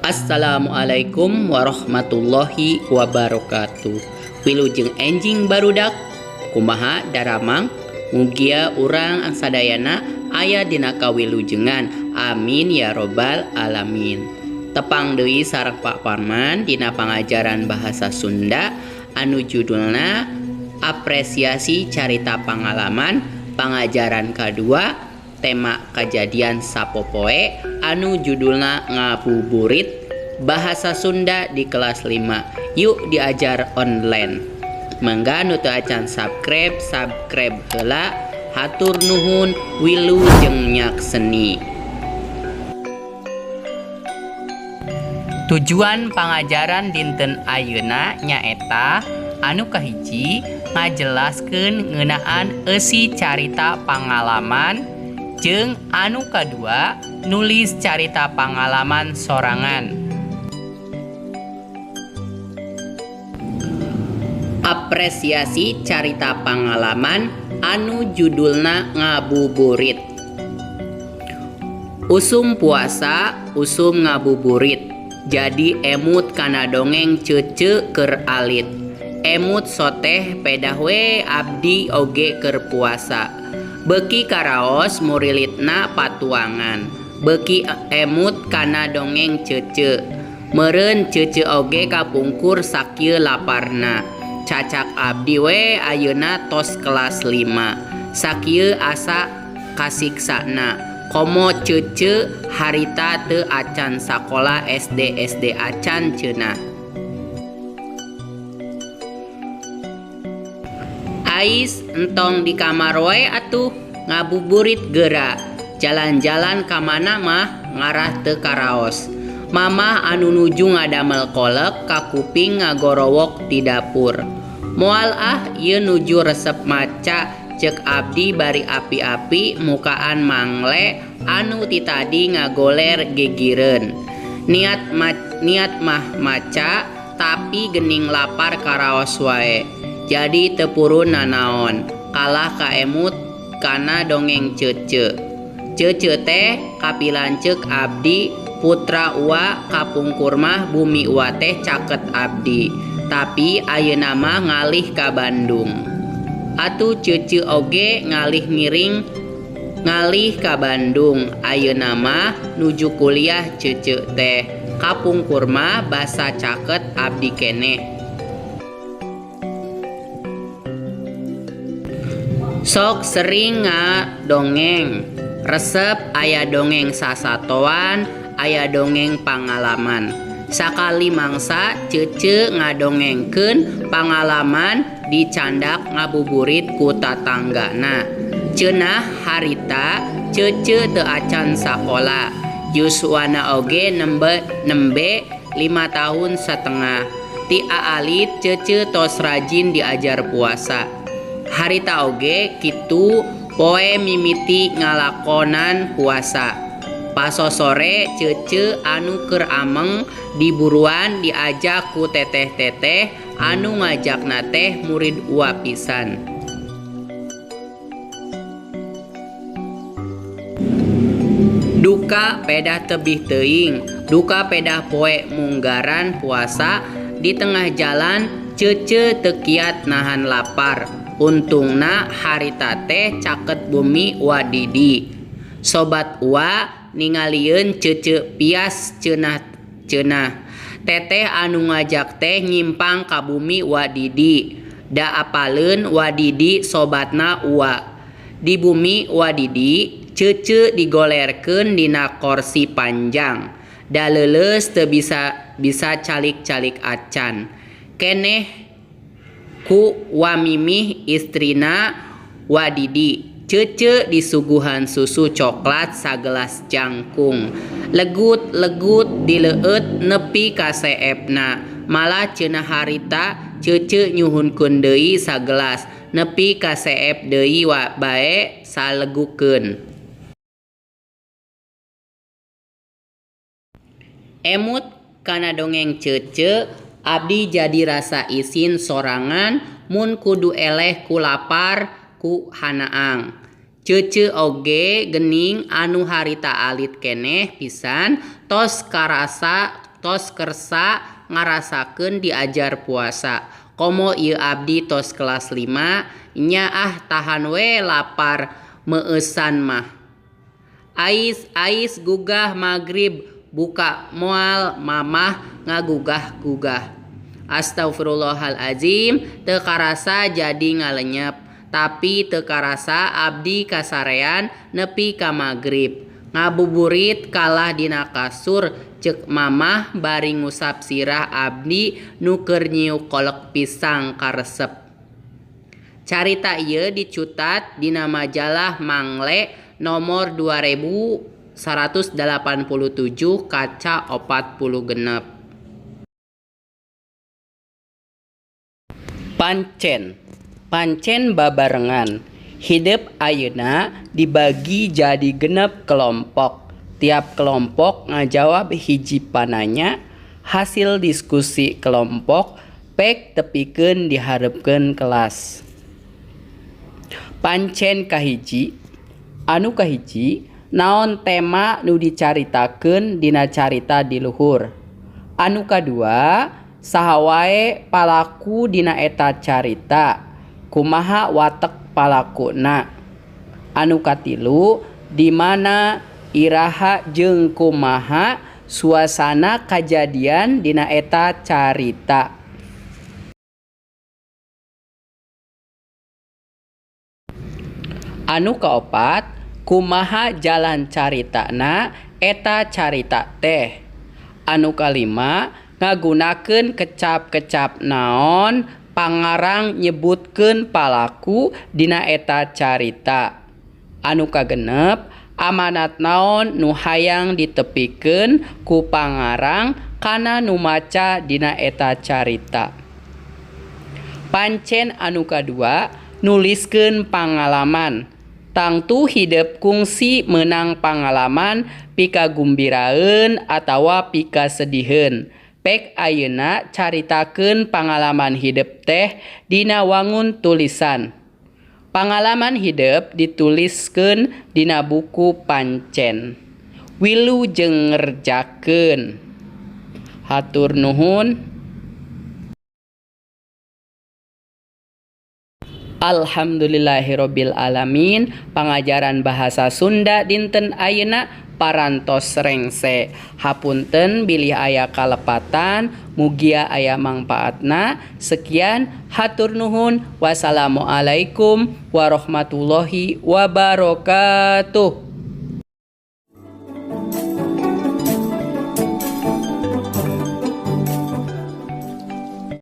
Assalamualaikum warahmatullahi wabarakatuh. Wilujeng enjing barudak, kumaha daramang? Mugia urang sadayana aya dina kawilujengan. Amin ya robbal alamin. Tepang deui sareng Pak Parman dina pangajaran bahasa Sunda anu judulna Apresiasi Carita Pangalaman, pangajaran kadua, tema kajadian sapopoe anu judulna Ngabuburit Bahasa Sunda di kelas 5. Yuk diajar online. Mangga nu teu acan subscribe, subscribe heula. Hatur nuhun, wilujeng nyakseni. Tujuan pangajaran dinten ayeuna nyaeta anu kahiji ngajelaskeun ngeunaan eusi carita pangalaman jeung anu kadua nulis carita pangalaman sorangan. Apresiasi carita pangalaman anu judulna Ngabuburit. Usum puasa, usum ngabuburit. Jadi emut kana dongeng cece keur alit. Emut soteh pedah we abdi oge keur puasa. Beuki karaos murilitna patuangan. Beuki emut kana dongeng cece. Meureun cece oge kapungkur sakieu laparna. Cacak abdi we ayeuna tos kelas 5. Sakieu asa kasiksana. Komo cece harita teu acan sakola SD SD acan cenah. Ais entong di kamar wae atuh ngabuburit geura. Jalan-jalan ka mana mah ngarah teu karaos. Mamah anu nuju ngadamel kolek ka kuping ngagorowok di dapur. Moal ah ieu nuju resep maca ceuk abdi bari api-api mukaan mangle anu ti tadi ngagoler gigireun. Niat mah maca tapi gening lapar karaos wae. Jadi teu purun nanaon, kalah kaemut kana dongeng cece. Cece teh kapilanceuk abdi putra Uwa kapungkur mah bumi Uwa teh caket abdi. Tapi ayeuna mah ngalih ka Bandung. Atuh cece oge ngalih ngiring ngalih ka Bandung. Ayeuna mah nuju kuliah cece teh. Kapungkur mah basa caket abdi keneh. Sok sering ngadongeng. Resep aya dongeng sasatoan, aya dongeng pangalaman. Sakali mangsa cece ngadongengkeun pangalaman dicandak ngabuburit ku tatanggana. Cenah harita cece teu acan sakola. Yuswana oge nembe 5 tahun setengah. Ti aalit cece tos rajin diajar puasa. Harita oge kitu poe mimiti ngalakonan puasa. Pasosore cece anu keur ameng di buruan diajak ku teteh-teteh anu ngajakna teh murid Uwa pisan. Duka pedah tebih teuing, duka pedah poe munggaran puasa di tengah jalan cece teu kiat nahan lapar. Untungna harita teh caket bumi Wadidi. Sobat Uwa ningalieun cece pias cenah-cenah. Teteh anu ngajak teh nyimpang ka bumi Wadidi. Da apaleun Wadidi sobatna Uwa. Di bumi Wadidi cece digolerkeun dina korsi panjang. Da leuleus teu bisa calik-calik acan. Keneh ku Wamimih istrina Wadidi. Cece disuguhan susu coklat sagelas jangkung. Legut-legut dileueut nepi ka seepna. Malah cenah harita cece nyuhunkeun deui sagelas nepi ka seep deui bae salegukeun. Emut kana dongeng cece abdi jadi rasa isin sorangan mun kudu eleh ku lapar ku hanaang. Cece oge gening anu harita alit keneh pisan tos karasa Tos kersa ngarasakeun diajar puasa. Komo ieu abdi tos kelas 5 nya ah tahan we lapar meueusan mah. Ais ais gugah magrib buka moal mamah ngagugah-gugah. Astagfirullahalazim teu karasa jadi ngalenyep. Tapi teu karasa abdi kasarean nepi ka magrib. Ngabuburit kalah dina kasur ceuk mamah bari ngusap sirah abdi nu keur nyiuk kolak pisang karesep. Carita ieu dicutat dina majalah Mangle nomor 2187 kaca 46. Pancen pancen babarengan. Hidep ayeuna dibagi jadi 6 kelompok. Tiap kelompok ngajawab hiji pananya. Hasil diskusi kelompok pek tepikeun dihareupeun kelas. Pancen kahiji anu kahiji naon tema nu dicaritakeun dina carita di luhur. Anu kadua saha wae palaku dina eta carita, kumaha watek palakuna. Anu katilu di mana iraha jeung kumaha suasana kajadian dina eta carita. Anu kaopat kumaha jalan caritana eta carita teh. Anu kalima ngagunakeun kecap-kecap naon pangarang nyebutkeun palaku dina eta carita. Anu kagenep amanat naon nu hayang ditepikeun ku pangarang kana nu maca dina eta carita. Pancen anu kadua nuliskeun pangalaman. Tangtu hidep kungsi meunang pangalaman pikagumbiraeun atawa pikasediheun. Pek ayeuna caritakeun pangalaman hidep teh dina wangun tulisan. Pangalaman hidep dituliskeun dina buku pancen. Wilujeng ngerjakeun. Hatur nuhun. Alhamdulillahirabbil alamin. Pangajaran bahasa Sunda dinten ayeuna parantos rengse. Hapunten bilih aya kalepatan, mugia aya mangpaatna. Sekian, hatur nuhun. Wassalamualaikum warahmatullahi wabarakatuh.